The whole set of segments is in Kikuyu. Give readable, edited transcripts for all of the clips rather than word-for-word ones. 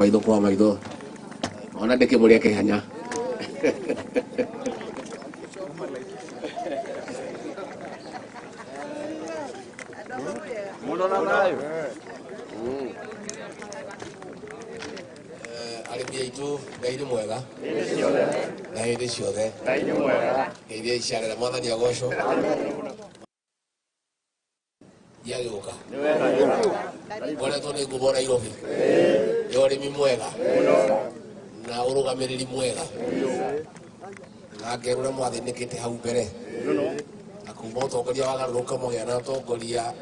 Maitho kwa maitho ona ndĩkĩmũrĩa kĩhanya. Arĩmi aitũ, Ngai nĩ mwega na hĩndĩ ciothe. Ngeithia icarĩra Mwathani agocwo. Ndiagĩũka ngoretwo nĩ ngumo Nairobi nĩ ũrĩmi mwega na ũrũgamĩrĩri mwega, na ngerwo ũrĩa mwathĩnĩkĩte hau mbere na kuma ũtongoria wagarũrũka mũgĩa na atongoria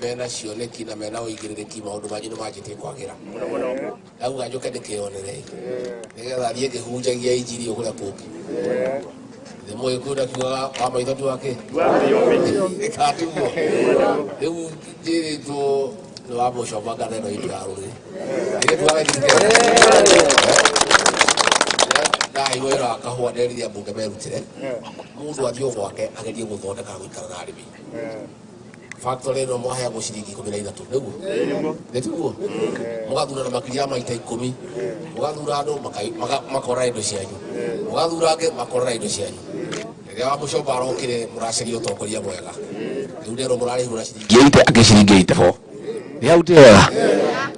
mena cioneki na mena ũigĩrĩrĩki, maũndũ manyu nĩ manjĩtie kwagĩra. Ndauga njũke ndĩkĩonere nĩgetha thiĩ ngĩhunjagia injiri kũrĩa kũngĩ. Nĩ mũgĩkũyũ ndakiugaga wa maitho tu wake ĩkatiguo. Rĩu njĩrĩtwo nĩ wa mũcomba ngatha ĩno itũ ya rũrĩrĩ ĩrĩ tuaga ndaheirwo wĩra wa kahũa, nderire ambunge merutĩre mũndũ athiĩ o gwake agerie gũthondeka gũikara na arĩmi. Factory ĩno mwaheagwo ciringi 13, nĩguo nĩtiguo mũgathurana makĩria ya maita 10, mũgathura andũ makora indo cianyu, mũgathura angĩ makorora indo cianyu. Rĩrĩa wa mũcomba arokire mũracaria ũtongoria mwega, rĩu nderwo mũrarĩhwo na ciringi 8 angĩ ciringi 84. Nĩ hau ti wega?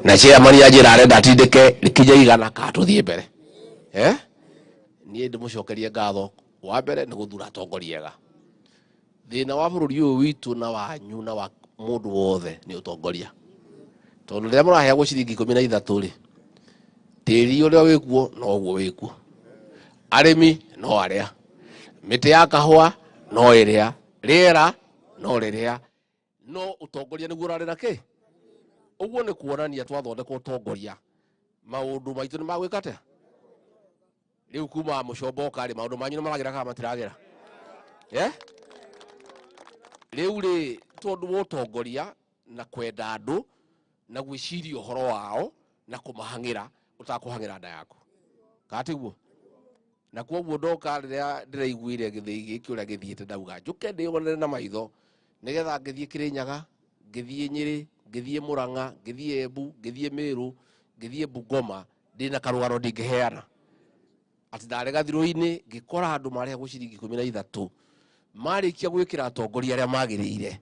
Na chairman anjĩra arenda atindĩke rĩkinye 100 kana tũthiĩ mbere. Niĩ ndĩmũcokerie ngatho wa mbere nĩ gũthura atongoria ega. Thĩna wa bũrũri ũyũ witũ na wanyu na wa mũndũ wothe nĩ ũtongoria, tondũ rĩrĩa mũraheagwo ciringi 13 rĩ, tĩri ũrĩa wĩkuo noguo wĩkuo, arĩmi no arĩa, mĩtĩ ya kahũa no ĩrĩa, rĩera no rĩrĩa, no ũtongoria nĩguo ũrarĩ na kĩ. Ũguo nĩ kuonania twathondeka ũtongoria maũndũ maitũ nĩ magwĩka atĩa. Rĩu kuma mũcomba ũka rĩ, maũndũ manyu nĩ maragĩra kana matiragĩra? Rĩu rĩ, tondũ wa ũtongoria na kwenda andũ na gwĩciria ũhoro wao na kũmahang'ĩra ũtakũhang'ĩra nda yaku, kana tiguo? Na koguo ndoka rĩrĩa ndĩraiguire gĩthĩi gĩkĩ ũrĩa gĩthiĩte, ndauga njũke ndĩyonere na maitho nĩgetha ngĩthiĩ Kĩrĩnyaga, ngĩthiĩ Nyĩrĩ, ngĩthiĩ Mũrang'a, ngĩthiĩ Embu, ngĩthiĩ Mĩrũ, ngĩthiĩ Bungoma, ndĩna karũgano ndingĩheana atĩ ndarĩ gathirũ-inĩ ngĩkora andũ marehagwo ciringi 13 marĩkia gwĩkĩra atongoria arĩa magĩrĩire,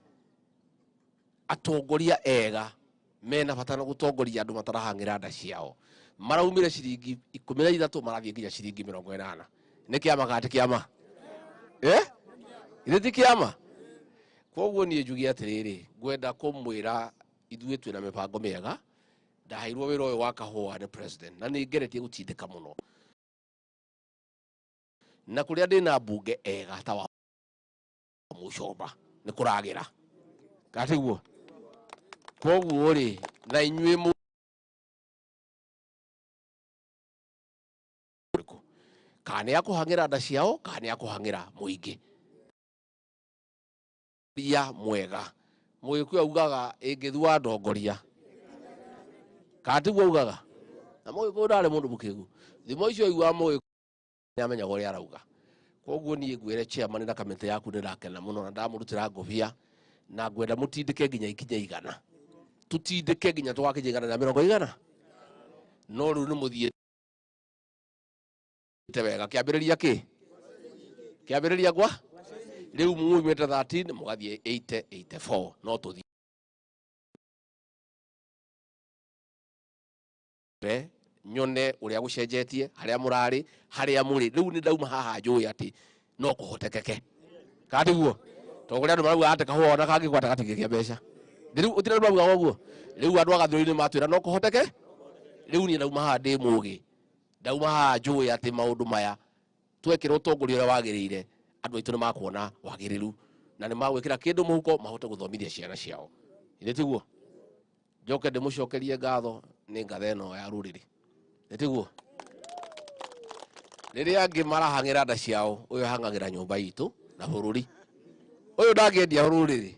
atongoria ega mena bata na gũtongoria andũ matarahang'ĩra nda ciao, maraumire ciringi 13 marathiĩ nginya ciringi 80. Nĩ kĩama kana ti kĩama? Githĩ ti kĩama? Koguo niĩ njuge atĩrĩrĩ, ngwenda kũmwĩra ithuĩ twĩna mĩbango mĩega. Ndaheirwo wĩra ũyũ wa kahũa nĩ president na nĩ ngeretie gũtindĩka mũno, na kũrĩa ndĩna mbunge ega ta wa mũcomba nĩ kũragĩra, kana tiguo? Koguo rĩ, na inyuĩ mũrĩkũ, kana nĩ akũhang'ĩra nda ciao kana nĩ akũhang'ĩra mũingĩ ria mwega. Mũgĩkũyũ augaga ĩngĩthua ndongoria, kana tiguo augaga? Na mũgĩkũyũ ndarĩ mũndũ mũkĩgu, thimo icio aiguaga mũgĩkũyũ nĩamenyaga ũrĩa arauga. Koguo niĩ ngwĩre chairman na kamĩtĩ yaku nĩ ndakena mũno na ndamũrutĩra ngũbia, na ngwenda mũtindĩke nginya ikinye 100, tũtindĩke nginya tũgakinya 190. No rĩu nĩ mũthiĩte wega, kĩambĩrĩria kĩ kĩambĩrĩria gwa rĩu mumĩte 13 mũgathiĩ 80 84, no tũthiĩ nyone ũrĩa gũcenjetie harĩa mũrarĩ harĩa mũrĩ rĩu. Nĩ ndauma haha njũĩ atĩ no kũhotekeke, kana tiguo? Tondũ kũrĩ andũ marauga atĩ kahũa ona kangĩgwata gatingĩgĩa mbeca. Rĩu ũtirĩ andũ marauga ũguo. Rĩu andũ a gathũri-inĩ matwĩra no kũhoteke. Rĩu niĩ ndauma haha ndĩ mũgĩ, ndauma haha njũĩ atĩ maũndũ maya twekĩra ũtongoria ũrĩa wagĩrĩire, andũ aitũ nĩ makuona wagĩrĩru na nĩ magwĩkĩra kĩndũ mũhuko mahote gũthomithia ciana ciao. Githĩ tiguo? Njoke ndĩmũcokerie ngatho nĩ ngatha ĩno ya rũrĩrĩ. Nĩ tiguo? Rĩrĩa angĩ marahang'ĩra nda ciao, ũyũ ahang'agĩra nyũmba itũ na bũrũri ũyũ, ndangĩendia rũrĩrĩ.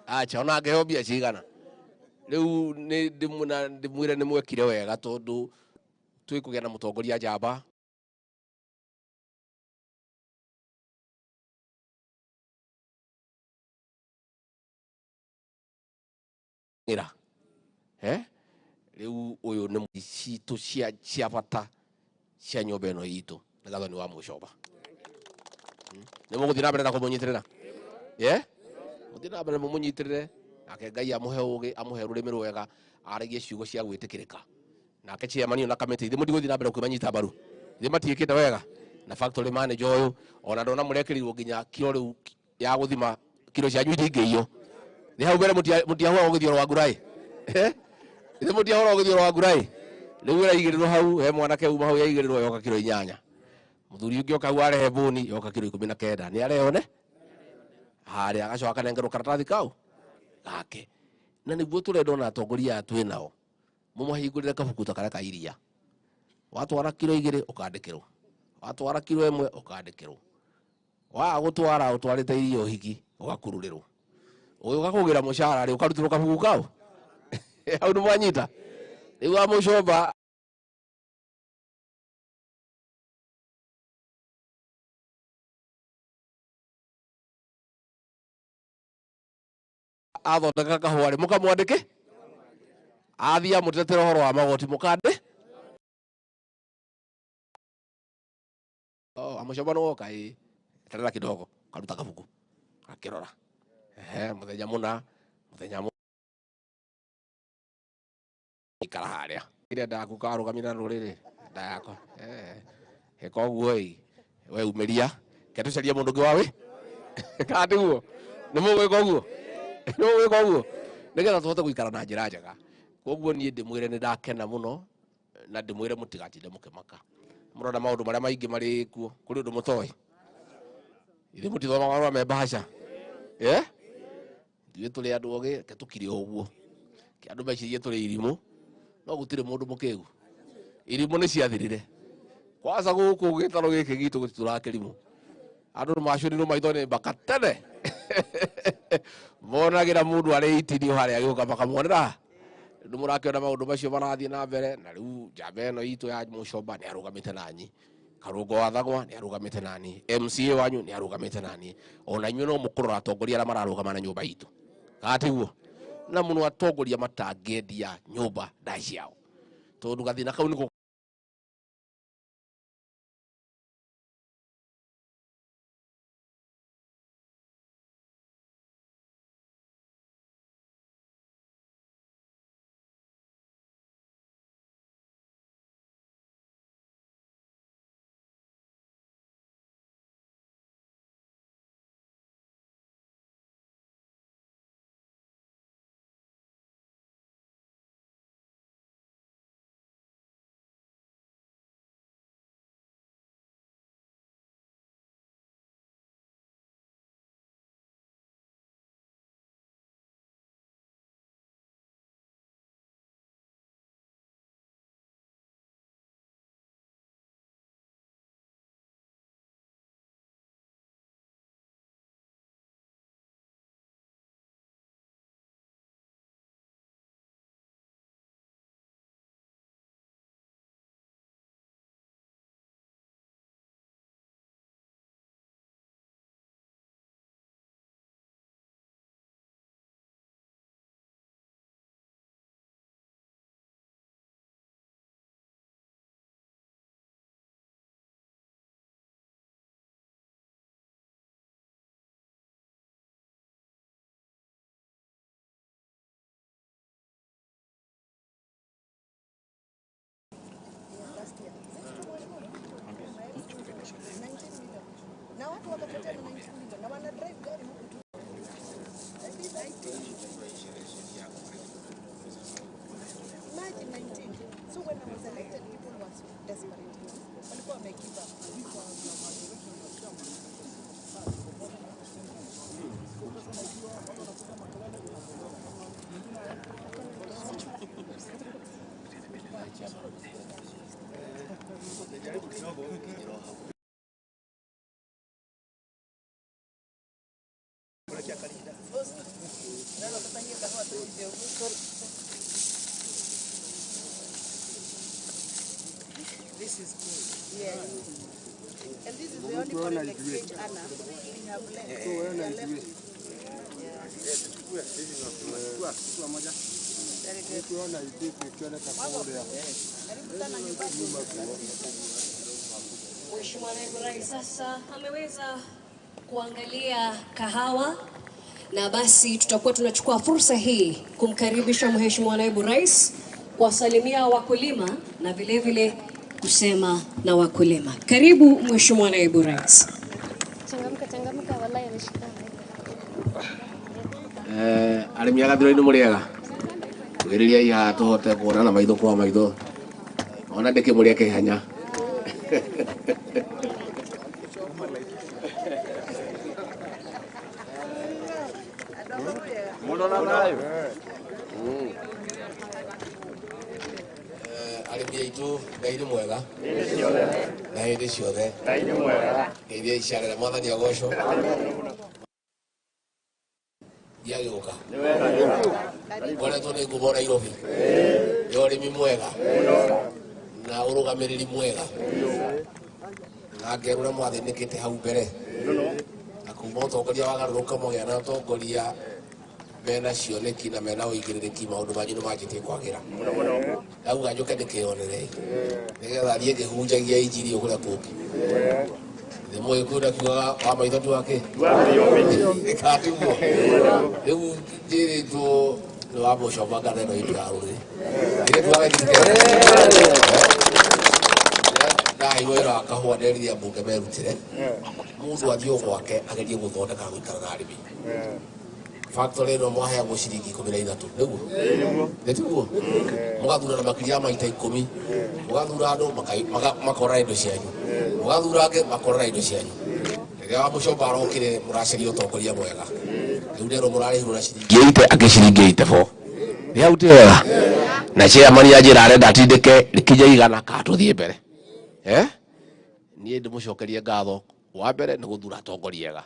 Acha ona angĩheo mbia cigana. Rĩu nĩ ndĩmwĩre nĩ mwekire wega, tondũ twĩkũgĩa na mũtongoria njamba. Ng'ira riu uyu ni citu cia bata cia nyumba ino itu ni Gathoni wa Mucoba. Ni muguthii na mbere na kumunyitirira, muthii na mbere mumunyitirire, nake Ngai amuhe ugi, amuhe rurimi rwega, aragie ciugo cia gwitikirika. Nake chairman na kamiti ithi mutiguthii na mbere kwimanyita mbaru, ithi matiikite wega na factory manager uyu ona ndona murekirirwo nginya kiro riu ya guthima kiro cianyu itingĩiywo. Ni hau mbere mutiahũra gũgĩthiĩ oro wa ngurai, ithe mutiahũra gũgĩthiĩ oro wa ngurai. Rĩu ĩraigĩrĩrwo hau he mwanake uma hau yaigĩrĩrwo yoka kiro 8, mũthuri ũngĩ oka hau arehe mbũni yoka kiro 19, nĩ arehone harĩa agacoka akanengerwo karatathi kau gake. Na nĩguo tũrenda ona atongoria aya twĩ nao mũmahingũrĩre kabuku ta karĩa ka iria, watwara kiro 2 ũkandĩkĩrwo, watwara kiro 1 ũkandĩkĩrwo, waga gũtwara ũtwarĩte iria ũhiki ũgakururĩrwo, ũgĩũka kũgĩra mũcara rĩ ũkarutĩrwo kabuku kau. Hau nĩ mwanyita. Rĩu wa Mucoba athondeka kahũa rĩ mũkamwandĩke, athiĩ amũtetere ũhoro wa magoti mũkandĩ. Amucoba nĩ woka ĩ, eterera kidogo, karuta kabuku akĩrora, ehe, mũthenya mũna, mũthenya mũna ikara harĩa ire ndaku karũgamia na rũrĩrĩ nda yakwa ĩka ũguo ĩ, we umĩria ke tũcarie mũndũ ũngĩ wa wĩ kana tiguo? Nĩ mũgwĩka ũguo? Nĩ mũgwĩka ũguo nĩgetha tũhote gũikara na njĩra njega. Koguo niĩ ndĩmwĩre nĩ ndakena mũno, na ndĩmwĩre mũtigatinde mũkĩmaka. Mũrona maũndũ marĩa maingĩ marĩ kuo, kũrĩ ũndũ mũtoĩ? Ithuĩ mũtithomaga marũa me mbahaca? Ithuĩ tũrĩ andũ ogĩ, reke tũkire ũguo. Ke andũ mecirie tũrĩ irimũ, no gũtirĩ mũndũ mũkĩgu. Irimũ nĩ ciathirire. Kwanza gũkũ gĩtarũ gĩkĩ gitũ gũtitũraga kĩrimũ. Andũ nĩ macũnirwo maitho nĩ mbaka tene. Monagĩra mũndũ arĩ itinio harĩa agĩũka makamuonera. Nĩ mũrakĩona maũndũ macio marathiĩ na mbere, na rĩu njamba ĩno itũ ya Mucoba nĩ arũgamĩte nani, Karũngo wa Thagwa nĩ arũgamĩte nani, MCA wanyu nĩ arũgamĩte nani, ona inyuĩ no mũkũrora atongoria arĩa mararũgama na nyũmba itũ, kana tiguo? Na mũno atongoria matangĩendia nyũmba nda ciao, tondũ gathĩna kau nĩko Na watu wakapotea na 19 million na wana drive gari huku tu. Imagine 19. So when I was elected, people were so desperate. Walikuwa wame give up. This is good. Yes. And this is the only foreign exchange, Anna, we have left. We are left with. Yeah. Mheshimiwa Naibu Rais sasa ameweza kuangalia kahawa na basi tutakuwa tunachukua fursa hii kumkaribisha Mheshimiwa Naibu Rais kuwasalimia wakulima na vile vile kusema na wakulima. Karibu Mheshimiwa Naibu Rais. Changamka, changamka, wallahi ameshikana. Arĩmi a gathiro-inĩ mũrĩega tugĩrĩriai haha tũhote kuonana maitho kwa maitho ona ndĩkĩmũrĩa kĩhanya. Arĩmi aitũ Ngai nĩ mwega na hĩndĩ ciothe ngeithia icarĩra mwathani agocwo ndiagĩũka ngoretwo nĩ ngumo Nairobi nĩ ũrĩmi mwega na ũrũgamĩrĩri mwega na ngerwo ũrĩa mwathĩnĩkĩte hau mbere na kuma ũtongoria wagarũrũka mwagĩa na atongoria mena cioneki na mena ũigĩrĩrĩki maũndũ manyu nĩ manjĩtie kwagĩra ndauga njũke ndĩkĩonere nĩgetha thiĩ ngĩhunjagia injiri kũrĩa kũngĩ thĩ mũgĩkũyũ ndakiugaga wa maitho tu wake ĩkatiguo rĩu njĩrĩtwo nĩ wa mũcomba ngatha ĩno itũ ya rũrĩrĩ ĩrĩ tuwagethike ndaheirwo wĩra wa kahũa nderire ambunge merutĩre mũndũ athiĩ o gwake agerie gũthondeka gũikara na arĩmi factory ĩno mwaheagwo ciringi 13 nĩguo nĩtiguo mũgathura na makĩria maita 10 mũgathura andũ makorora indo cianyu mũgathura angĩ makorora indo cianyu rĩrĩa wa mũcomba arokire mũracaria ũtongoria mwega rĩu rero mũrarĩhirwo na ciringi 8 angĩ ciringi 84 nĩ hau ti wega na chairman anjĩra arenda atindĩke rĩkinye 100 kana tũthiĩ mbere niĩ ndĩmũcokerie ngatho wa mbere nĩ gũthura atongoria ega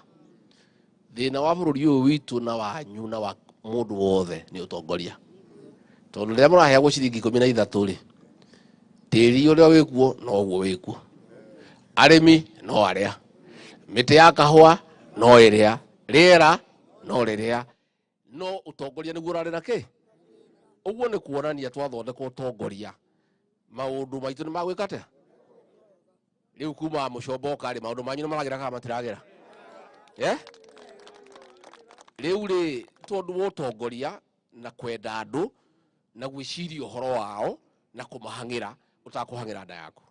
thĩna wa bũrũri ũyũ witũ na wanyu na wa mũndũ wothe nĩ ũtongoria tondũ rĩrĩa mũraheagwo ciringi 13 rĩ tĩri ũrĩa wĩkuo noguo wĩkuo arĩmi no arĩa mĩtĩ ya kahũa no ĩrĩa rĩera no rĩrĩa no ũtongoria nĩguo ũrarĩ na kĩ ũguo nĩ kuonania twathondeka ũtongoria maũndũ maitũ nĩ magwĩka atĩa rĩu kuma mũcomba ũka rĩ maũndũ manyu nĩ maragĩra kana matiragĩra rĩu rĩ tondũ wa ũtongoria na kwenda andũ na gwĩciria ũhoro wao na kũmahang'ĩra ũtakũhang'ĩra nda yaku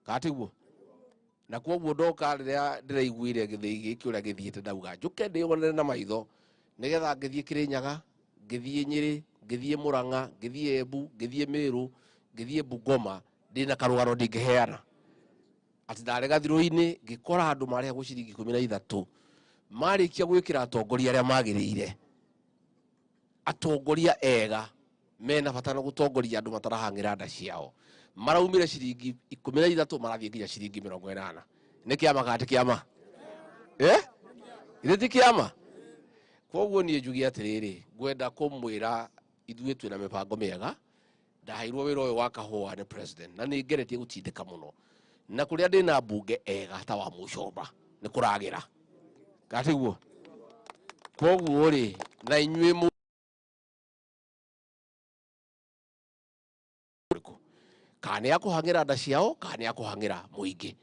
kana tiguo na kwoguo ndoka rĩrĩa ndĩraiguire gĩthĩi gĩkĩ ũrĩa gĩthiĩte ndauga njũke ndĩyonere na maitho nĩgetha ngĩthiĩ Kĩrĩnyaga ngĩthiĩ Nyĩrĩ ngĩthiĩ Mũrang'a ngĩthiĩ Embu ngĩthiĩ Mĩrũ ngĩthiĩ Bungoma ndĩna karũgano ndingĩheana atĩ ndarĩ gathirũ-inĩ ngĩkora andũ marĩhagwo ciringi 13 marĩkia gwĩkĩra atongoria arĩa magĩrĩire atongoria ega mena bata na gũtongoria andũ matarahang'ĩra nda ciao maraumire ciringi 13 marathiĩ nginya ciringi 80 nĩ kĩama kana ti kĩama githĩ ti kĩama kwoguo niĩ njuge atĩrĩrĩ ngwenda kũmwĩra ithuĩ twĩna mĩbango mĩega ndaheirwo wĩra ũyũ wa kahũa nĩ president na nĩ ngeretie gũtindĩka mũno na kũrĩa ndĩna mbunge ega ta wa mũcomba nĩ kũragĩra kana tiguo kwoguo rĩ na inyuĩ kana nĩ akũhang'ĩra nda ciao kana nĩ akũhang'ĩra mũingĩ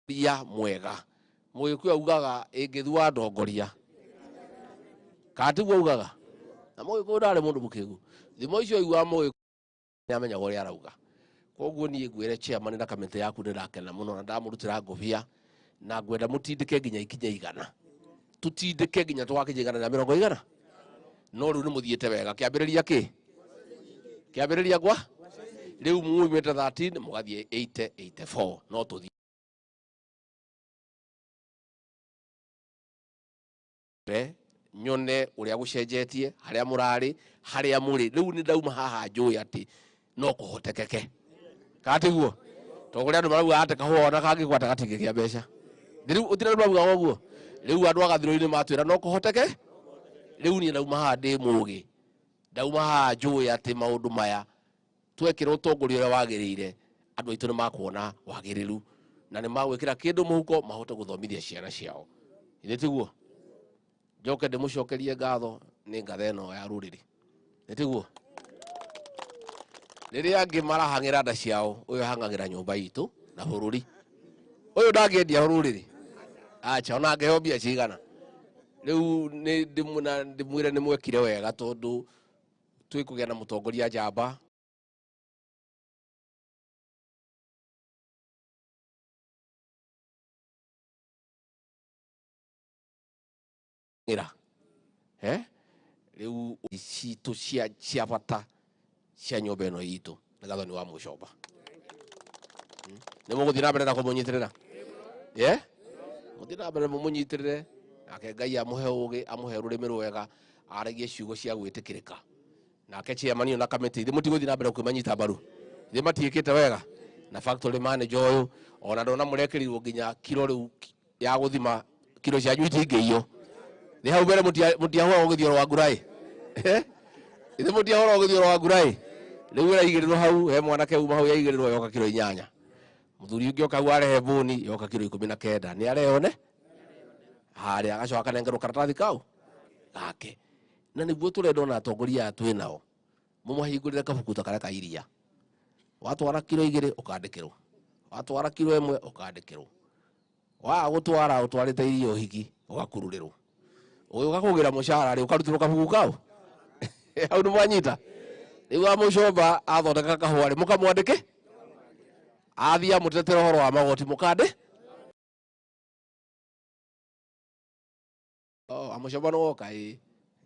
ya mwega mũgĩkũyũ augaga ĩngĩthua ndongoria kana tiguo augaga na mũgĩkũyũ ndarĩ mũndũ mũkĩgu thimo icio aiguaga mũgĩkũyũ nĩamenyaga ũrĩa arauga koguo niĩ ngwĩre chairman na kamĩtĩ yaku nĩndakena mũno na ndamũrutĩra ngũbia na ngwenda mũtindĩke nginya ikinye 100 tũtindĩke nginya tũgakinya 140 no rĩu nĩ mũthiĩte wega kĩambĩrĩria kĩ kĩambĩrĩria gwa rĩu mumĩte 13 mũgathiĩ 80 84 no tũthiĩ nyone ũrĩa gũcenjetie harĩa mũrarĩ harĩa mũrĩ rĩu nĩ ndauma haha njũĩ atĩ no kũhotekeke kana tiguo tondũ kũrĩ andũ maraugaga atĩ kahũa ona kangĩgwata gatingĩgĩa mbeca rĩu ũtirĩ andũ maraugaga ũguo rĩu andũ a gathirũ-inĩ matwĩra no kũhoteke rĩu niĩ ndauma haha ndĩ mũgĩ ndauma haha njũĩ atĩ maũndũ maya twekĩra ũtongoria ũrĩa wagĩrĩire andũ aitũ nĩ makuona wagĩrĩru na nĩ magwĩkĩra kĩndũ mũhuko mahote gũthomithia ciana ciao githĩ tiguo Njoke ndĩmũcokerie ngatho nĩ ngatho ĩno ya rũrĩrĩ. Nĩ tiguo? Rĩrĩa angĩ marahang'ĩra nda ciao, ũyũ ahang'agĩra nyũmba itũ na bũrũri. Ũyũ ndangĩendia rũrĩrĩ. Acha, ona angĩheo mbia cigana. Rĩu nĩ ndĩmwĩre nĩ mwekire wega tondũ twĩkũgĩa na mũtongoria njamba. Rĩu citũ cia bata cia nyũmba ĩno itũ nĩ Gathoni wa Mũcomba. Nĩ mũgũthiĩ na mbere na kũmũnyitĩrĩra? Mũthiĩ na mbere mũmũnyitĩrĩre, nake Ngai amũhe ũgĩ, amũhe rũrĩmĩ rwega, aragie ciugo cia gwĩtĩkĩrĩka. Nake chairman na kamĩtĩ, ithuĩ mũtigũthiĩ na mbere kwĩmanyita mbaru. Ithuĩ matiĩkĩte wega. Na factory manager ũyũ, ona ndona mũrekĩrirwo nginya kiro rĩu ya gũthima kiro cianyu itingĩiywo. Nĩ hau mbere mũtiahũra ũgĩthiĩ oro wa nguraĩ. Ithuĩ mũtiahũra ũgĩthiĩ oro wa nguraĩ. Rĩu ĩraigĩrĩrwo hau, he mwanake uma hau yaigĩrĩrwo yoka kiro 8. Mũthuri ũngĩ oka hau arehe mbũni yoka kiro 19. Nĩ arehone? Harĩa agacoka akanengerwo karatathi kau gake. Na nĩguo tũrenda ona atongoria aya twĩ nao mũmahingũrĩre kabuku ta karĩa ka iria. Watwara kiro 2 ũkandĩkĩrwo, watwara kiro 1 ũkandĩkĩrwo, waga gũtwara ũtwarĩte iria ũhiki ũgakururĩrwo, ũgĩũka kũgĩra mũcara rĩ ũkarutĩrwo kabuku kau. Hau nĩ mwanyita. Rĩu wa Mũcomba athondeka kahũa rĩ mũkamwandĩke, athiĩ amũtetere ũhoro wa magoti mũkandĩ. Oh, Amũcomba nĩ woka ĩ,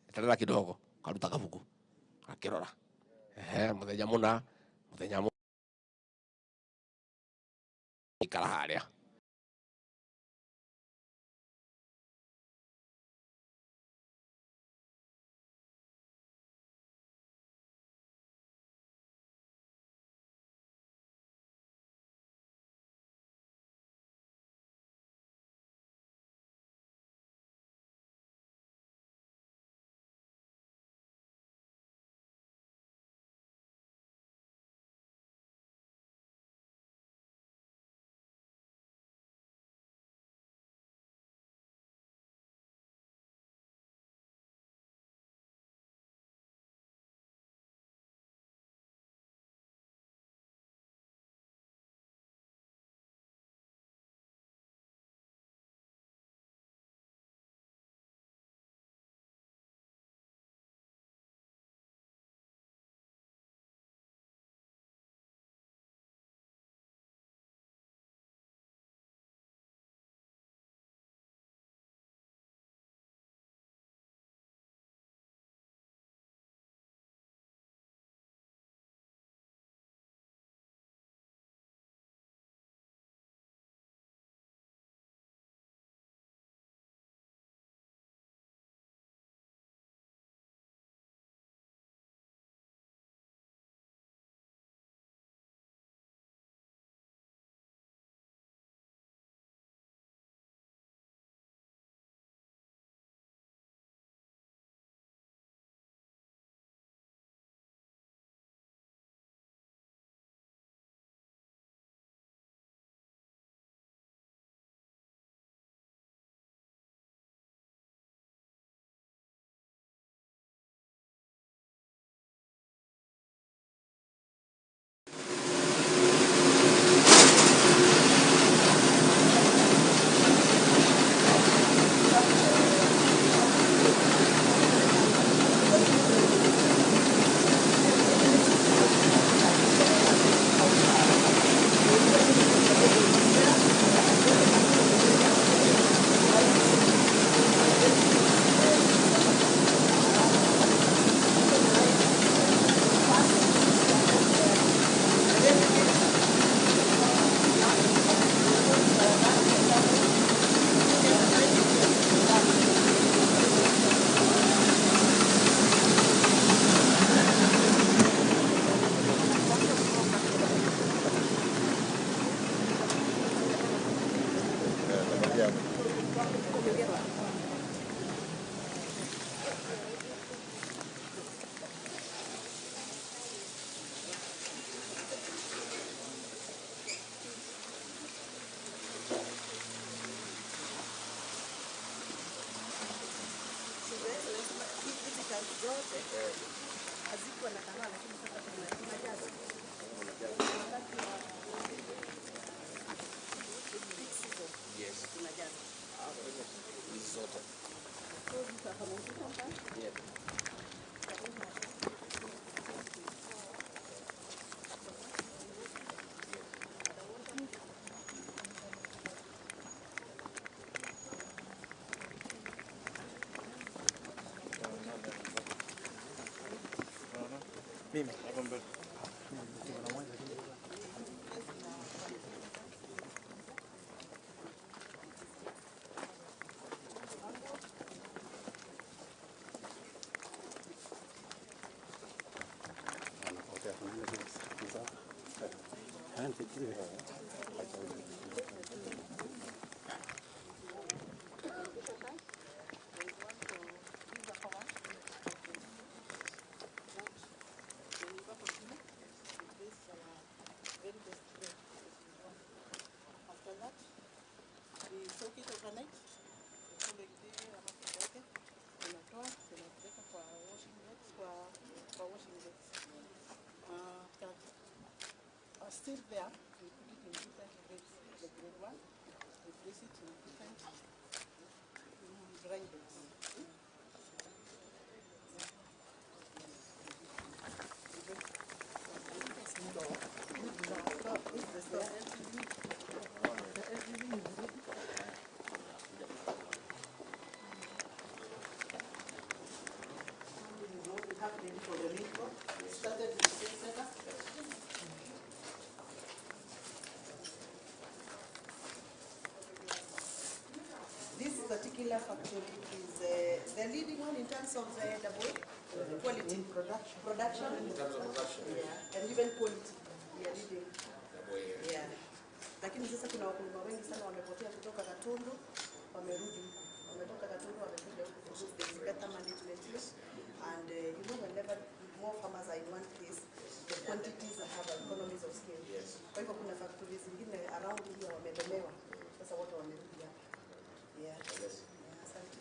eterera kidogo, karuta kabuku akĩrora, ehe, mũthenya mũna, mũthenya mũna, ikara harĩa. Zote hazikuwa na kahawa, lakini sasa tunajaza. Peak season tunajaza. Hizi zote. So these are fermentation tanks. After that, we soak it overnight. The following day ama kesho yake unatoa, unapeleka kwa washing beds, kwa washing beds. Still there, we put it in different grades. The grade 1, we place it in different drying beds. Started with the same setup. This particular factory is the leading one in terms of the quality production. In terms of production. Yeah, and even quality. We are leading. Yeah. Lakini sasa kuna wakulima wengi sana wamepotea kutoka Gatundu, wamerudi huku. Wametoka Gatundu wamekuja huku because there is better management here. And you know, whenever more farmers are in one place, the quantities have economies of scale. Yes. Kwa hivyo kuna factories zingine around here wamelemewa. Sasa wote wamerudi hapa. Yeah. Yes. Yeah, asante.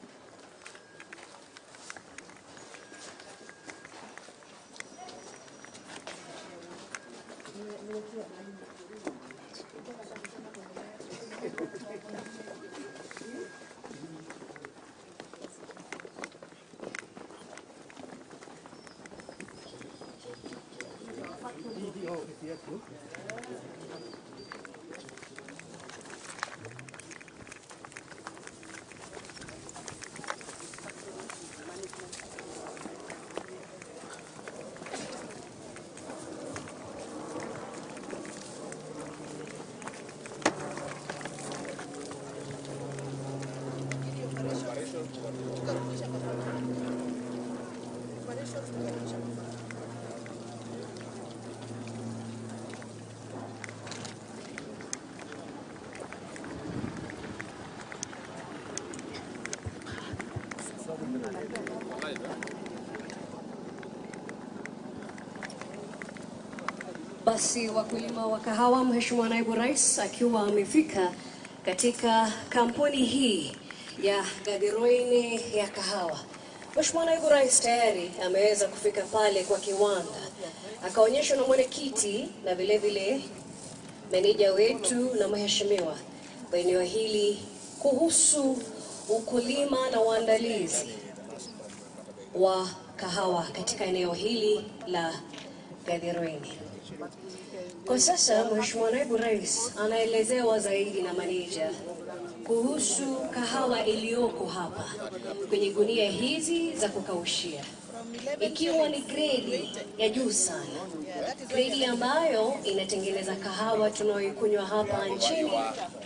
Tukarudisha kwa factory. Operations tukarudisha kwa factory. Basi wakulima wa kahawa, Mheshimiwa Naibu Rais akiwa amefika katika kampuni hii ya Gathiroini ya kahawa. Mheshimiwa Naibu Rais tayari ameweza kufika pale kwa kiwanda, akaonyeshwa na mwenyekiti na vile vile meneja wetu na mheshimiwa wa eneo hili kuhusu ukulima na uandalizi wa kahawa katika eneo hili la Gathiroini. Kwa sasa Mheshimiwa Naibu Rais anaelezewa zaidi na maneja kuhusu kahawa iliyoko hapa kwenye gunia hizi za kukaushia, ikiwa ni gredi ya juu sana, gredi ambayo inatengeneza kahawa tunayoikunywa hapa nchini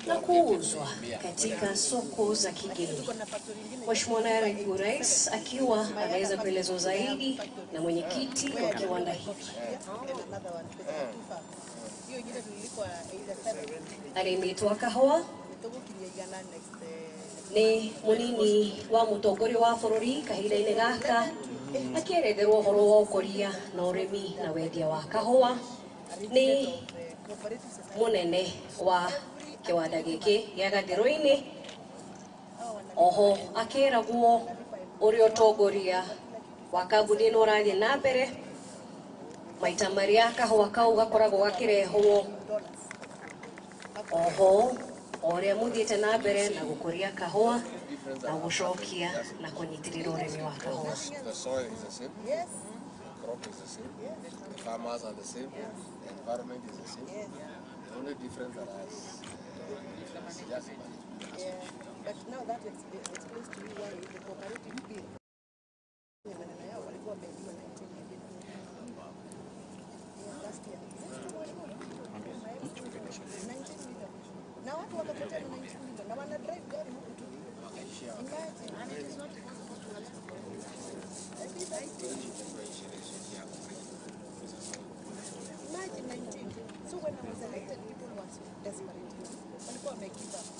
na kuuzwa katika soko za kigeni. Mheshimiwa Naibu Rais akiwa anaweza kuelezwa zaidi na mwenyekiti wa kiwanda hiki. Arĩmĩtwo kahawa nĩ mũnini wa mũtongoria wa bũrũri kahinda-inĩ gaka akĩeretherwo ũhoro wa ũkũria na ũrĩmi na wendia wa kahũa nĩ mũnene wa kĩwanda gĩkĩ gĩa Gathiroini. Oho akĩragwo ũrĩa ũtongoria Wa kambuni ĩno ũrathiĩ na mbere maita marĩa kahũa kau gakoragwo gakĩrehwo oho o ũrĩa mũthiĩte na mbere na gũkũria kahũa na gũcokia na kũnyitĩrĩra ũrĩmi wa kahũa. The soil is the same. Yes. The crop is the same. The farmers are the same. The environment is the same. The only difference that has is just management. Yeah. But now that explains to you why the cooperative bill maneno yao walikuwa wameibiwa 19 million. Yeah, last year. Is it 19 million. Na watu wakapotea na 19 million na wana drive gari huku tu. Imagine. And it is not possible to arrest them. I think 19. Imagine 19. So when I was elected, people were so desperate. Walikuwa wame give up.